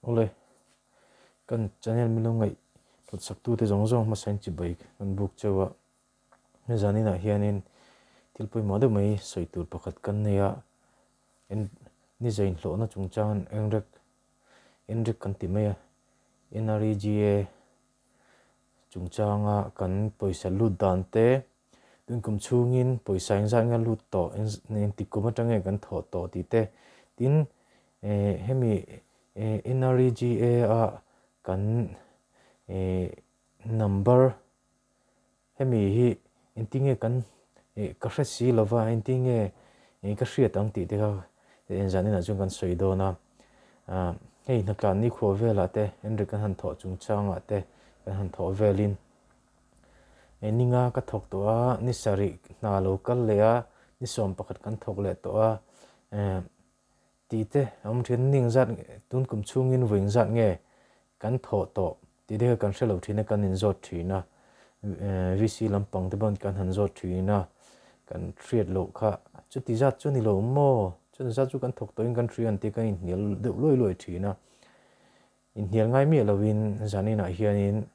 Awle, kan channel min lo ngaih hlawt sak tute zawng zawng hmasa in chibai kan buk cheu a, nizan inah hianin thil pawimawh deuh mai sawi tur pakhat kan nei a, en ni zain hlawhna chungchang engrek enrek kan ti mai a, NREGA chungchanga kan pawisa lut dan te, tun kum chhungin pawisa engzat nge lut tawh, engtik kum atang nge kan thawh tawh tih te, tin hemi NREGA a kan number hemi hi engtin nge kan ka hre si lova engtin nge ka hriat ang tih te kha zan inah chuan kan sawi dawn a. Hei hnatlan nikhua velah te Henry kan han thawh chungchangah te kan han thawh velin ninga ka thawk tawh a, ni sarih hna lo kal leh a, ni 11 kan thawk leh tawh a. Tih te a awm thin, ning zat tun kum chhungin vawiin zat nge kan thawh tawh tih te kha kan hre lo thin a, kan inzawt thin a, VC lampang te pawn kan han zawt thin a, kan hriat loh kha chuti zat chu ni lo maw, chuti zat chu kan thawk tawhin kan hria ang tih kan inhnial deuh luai luai thin a, inhnial ngai miah lovin zaninah hianin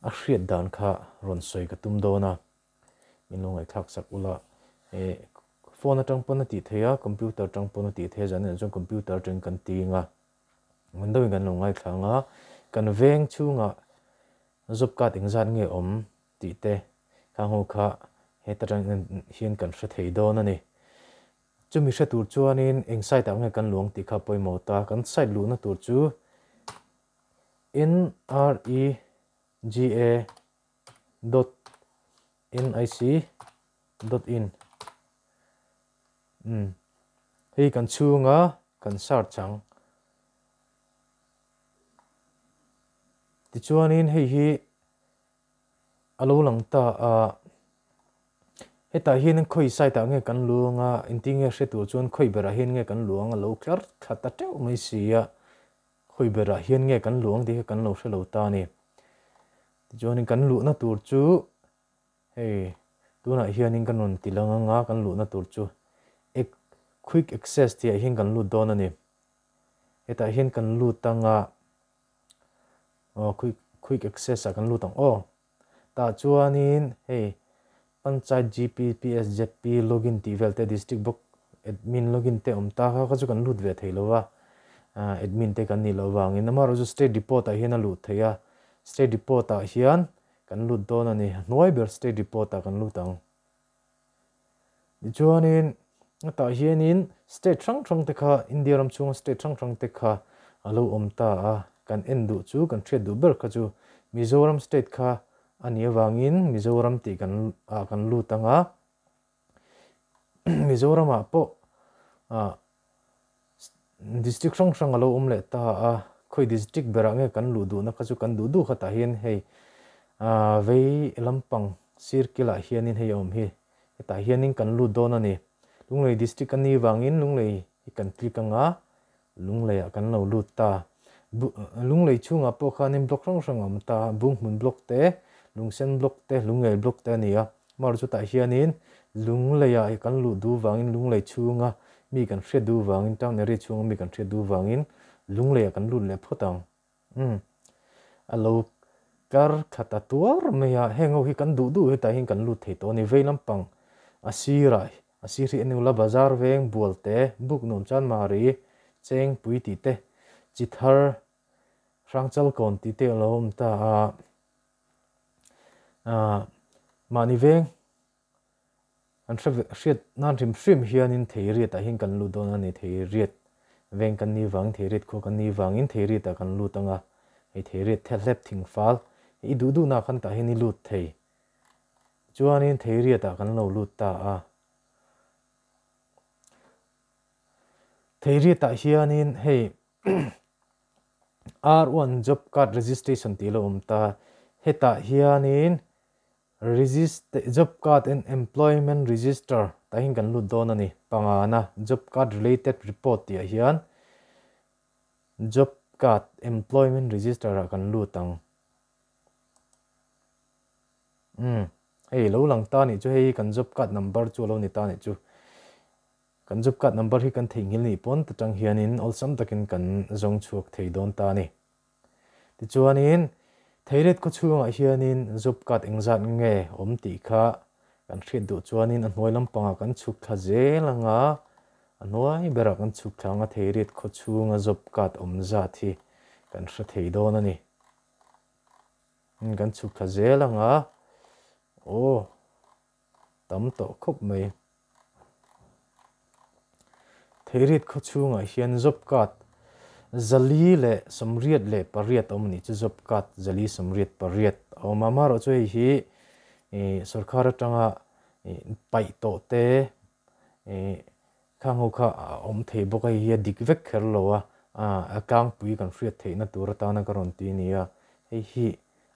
a hriat dan kha rawn sawi ka tum dawn a. Min lo ngaihthlak sak ula, eh phone atang pawn a tih theih a, computer atang pawn a tih theih a, zanin ah chuan computer atangin kan ting a, window in kan lo ngaithla ang a, kan veng chhungah job card engzat nge awm tih te khang ho kha heta tang hian kan hre thei dawn a ni. Chumi hre tur chuanin eng site ah nge kan luang tih kha pawimawh ta, kan site luhna tur chu NREGA dot nic dot in umm hei kan chhunga kan search ang tichuanin hei hi a lo lang ta a hetah hianin khawi side ah nge kan luang a engtin nge hre tur chuan khawi berah hian nge kan luang a lo tlar thla ta teuh mai si a. Khawi berah hian nge kan luh ang tih kha kan lo hre lo ta a ni. Tichuanin kan luhna tur chu hei tunah hianin kan rawn ti lang anga kan luhna tur chu quick access tihah hian kan lut dawn a ni. Hetah hian kan lut anga aw quick quick access ah kan lut ang aw. Tah chuanin hei Panchayat GPPS ZP login tih vel te District Block Admin login te awm ta kha kha chu kan lut ve thei lo va, admin te kan nih loh vangin. Amaherawhchu State Report ah hian a luh theih a, State Report ah hian kan lut dawn a ni, a hnuai ber State Report ah kan lut ang. Tichuanin hetah hianin state hrang hrang te kha India ram chhunga state hrang hrang te kha a lo awm ta a, kan en duh chu kan hriat duh ber kha chu Mizoram state kha a nih avangin Mizoram tih kan ah kan lut ang a, Mizoramah pawh ah district hrang hrang a lo awm leh ta a, khawi district berah nge kan luh duhna kha chu kan duh duh khatah hian hei ah vei lampang sir kilah hianin hei a awm hi, hetah hianin kan lut dawn a ni. Lunglei district a ni vangin Lunglei hi kan click ang a, Lungleiah kan lo lut ta. Lunglei chhungah pawh khanin block hrang hrang a awm ta, Bunghmun block te, Lungsen block te, Lunglei block te a ni a. Amaherawhchu chutah hianin Lungleiah kan luh duh vangin Lunglei chhunga mi kan hriat duh vangin town area chhunga mi kan hriat duh vangin Lungleiah kan lut leh phawt ang. Umm a lo kar khat a tuar mai a, heng ho hi kan duh duh hetah hian kan lut thei tawh a ni. Vei lampang a sirah a sir hi en ula bazar veng bual te, buk nuam chuan mari, chengpui tih te, chi thar, hrangchal kawn tih te a lo awm ta a. Ahh mahni veng an hre ve hriat nan hrim hrim hianin Theiriat ah hian kan lut dawn a ni Theiriat veng kan ni vangin Theiriat khua kan ni vangin Theiriat ah kan lut ang a hei Theiriat thelhlep thing fal i duh duh nak khan tah hian i lut thei chuanin Theiriat ah kan lo lut ta a Theiriat ah hianin hei R1 job card registration tih a lo awm ta. Hetah hianin job card and employment register tah hian kan lut dawn a ni. Pangana job card related report tih ah hian job card employment register ah kan lut ang. Umm hei lo lang ta nih chu hei kan job card number chu a lo ni ta nih chu. Kan job card number hi kan theihnghilh nih pawn ta tang hianin awlsam takin kan zawng chhuak thei dawn ta a ni. Tichuanin Theiret khaw chhungah hianin job card engzat nge awm tih kha kan hriat duh chuanin a hnuai lampangah kan chhuk thla zel anga a hnuai berah kan chhuk thla anga Theiret khaw chhunga job card awm zat hi kan hre thei dawn a ni. Kan chhuk thla zel anga aw tam tawh khawp mai. Theirit khaw chhungah hian job card 488 a awm a nih chu job card 488 a awm a amaherawh chu hei hi ih sorkar atanga ih paih tawh te ih khang ho kha a awm thei bawk a hei hi a dik vek kher lo a a tlangpui kan hriat theihna tur atana ka rawn ti a ni a hei hi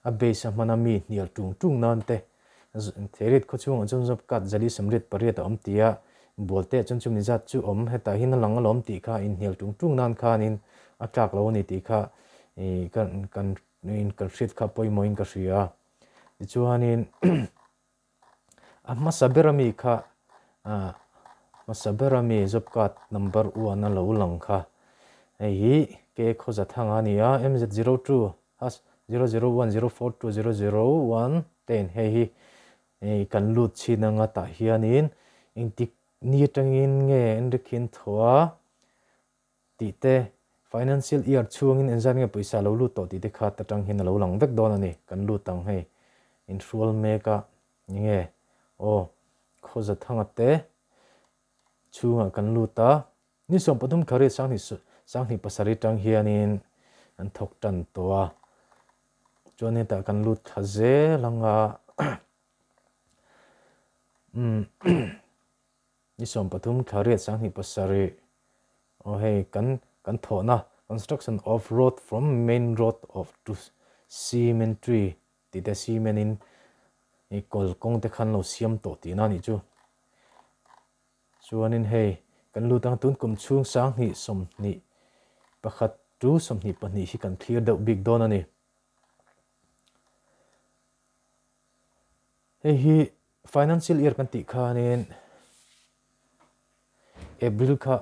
A base a hmana mi hnial tung tung nan te, Theirit khaw chhungah chuan zawp kat 488 a awm ti a, Bualte ah chuan chumi zat chu awm, hetah hian a lang alawm tih kha inhnial tung tung nan khanin a tlak lo a ni tih kha kan kan kan hriat kha pawimawhin ka hria a. Tichuanin a hmasa ber ami kha hmasa ber ami job card number one a lo lang kha hei hi K Khawzathanga a ni a, MZ02 Hash 00104200 ten hei hi kan lut chhin anga tah hianin engtik ni atangin nge enrikhin thaw a tih te financial year chhungin engzat nge pawisa lo lut tawh tih te kha atang hian a lo lang vek dawn a ni kan lut ang hei inhrual mek a nge aw Khawzathanga te chhungah kan lut a. Ni 13 Kharif 2027 tang hianin an thawk tan tawh a, chuan hetah kan lut thla zel ang a, umm ni 13 Kharif 2007 aw hei kan kan thawhna construction of road from main road of to cemetery tih te cement in kawl kawng te khan lo siam tawh tihna a nih chu. Chuanin hei, kan lut ang tun kum chhung 2021 to 22 hi kan thlir deuh bik dawn a ni. Hei hi financial year kan tih khanin April kha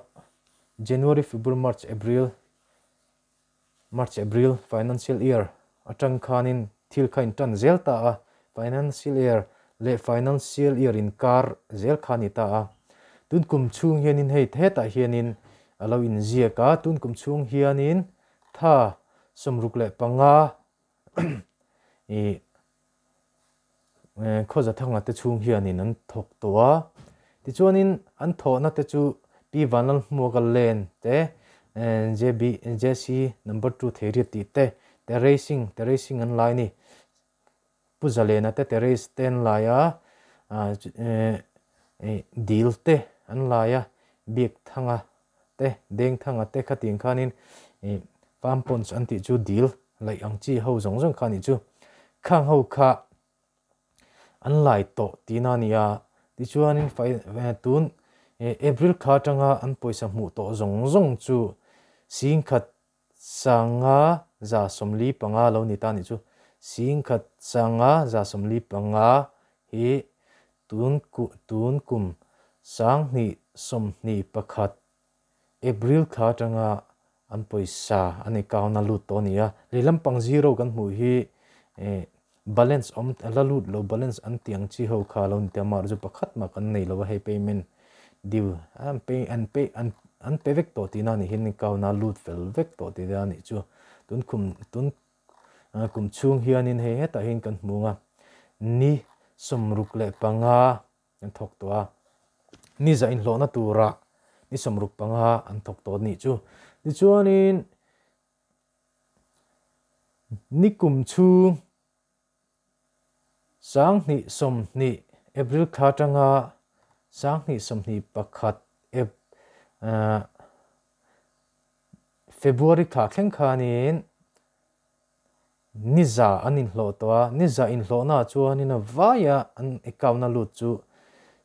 January, February, March, April, March, April financial year atang khanin thil kha intan zel ta a, financial year leh financial year inkar zel kha a ni ta a. Tun kum chhung hianin hei hetah hianin a lo inziak a, tun kum chhung hianin tha 65 ih Khawzathanga te chhung hianin an thawk tawh a, tichuanin an thawhna te chu Pi Vanlalhmuaka Lane te, JB JC number 2 Theiriat tih te, Terracing Terracing an lai a ni. Pu Zalena te Terrace te an lai a, Dil te an lai a, Biakthanga te, Dengthanga te khatiang khanin Farm Ponds an tih chu dil laih ang chi ho zawng zawng kha a nih chu. Khang ho kha an lai tawh tihna a ni a, tichuanin tun April kha atanga an pawisa hmuh tawh zawng zawng chu 15,145 lo ni ta a nih chu. 15,145 hi tun tun kum 2021 April thla atanga an pawisa an account a lut tawh a ni a, lehlam pang zero kan hmuh hi balance awm a la lut lo balance an tih ang chi ho kha a lo ni ta amaherawhchu pakhat mah kan nei lo a hei payment due an pay an pay an an pe vek tawh tihna a nih hian account a lut fel vek tawh tihna a nih chu tun kum tun kum chhung hianin hei hetah hian kan hmu ang a ni 65 An thawk tawh a, ni za inhlawhna turah ni 65 an thawk tawh anih chu. Tichuanin ni kum chhung 2020 April thla atanga 2021 February thla thleng khanin Ni za an inhlawh tawh a, ni za inhlawhnaah chuanin a vaia an account-a lut chu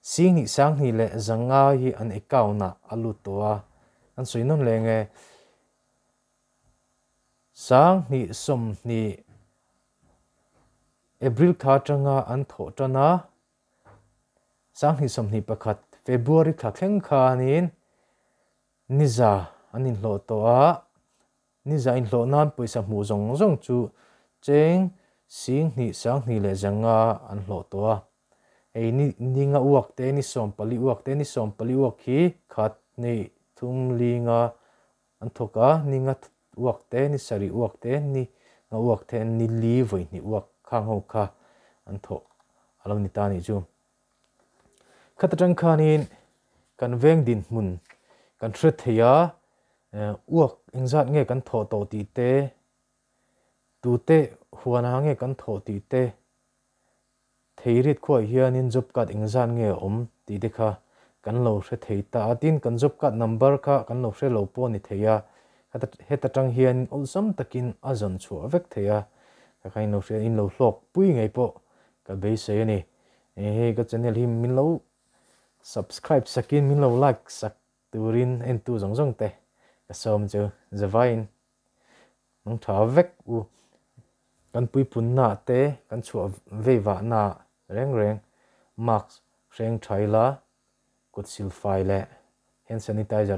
21,205 hi an account-ah a lut tawh a, an sawi nawn leh nge 2020 April thla atanga an thawh tan a, 2021 February thla thleng khanin. Niza an inhlawh tawh a, niza inhlawh nan pawisa hmuh zawng zawng chu cheng 20 205 an hlawh tawh a. Hei ni ninga uak te, ni 14 uak te, ni 14 uak hi khat, hnih, thum, li nga an thawk a, ninga uak te, ni sarih uak te, ni nga uak te, ni li vawi hnih uak khang ho kha an thawh a lo ni ta a nih chu. Khat atang khanin kan veng dinhmun kan hre thei a, uak engzat nge kan thawh tawh tih te, tute huanah nge kan thawh tih te, Theirit khuaah hianin job card engzat nge a awm tih te kha kan lo hre thei ta a, tin kan job card number kha kan lo hre lo pawh a ni thei a, heta tang hianin awlsam takin a zawn chhuah vek thei a, ka kha in lo hria in lo hlawk pui ngei pawh ka beisei a ni. Hei ka channel hi min lo subscribe sakin min lo like sak turin entu zawng zawng te ka sawm chu zavaiin Hmang tha vek u. Kan puipunna te kan chhuah vei vahna reng reng mask hreng tha ila, kut silfai leh hand sanitizer.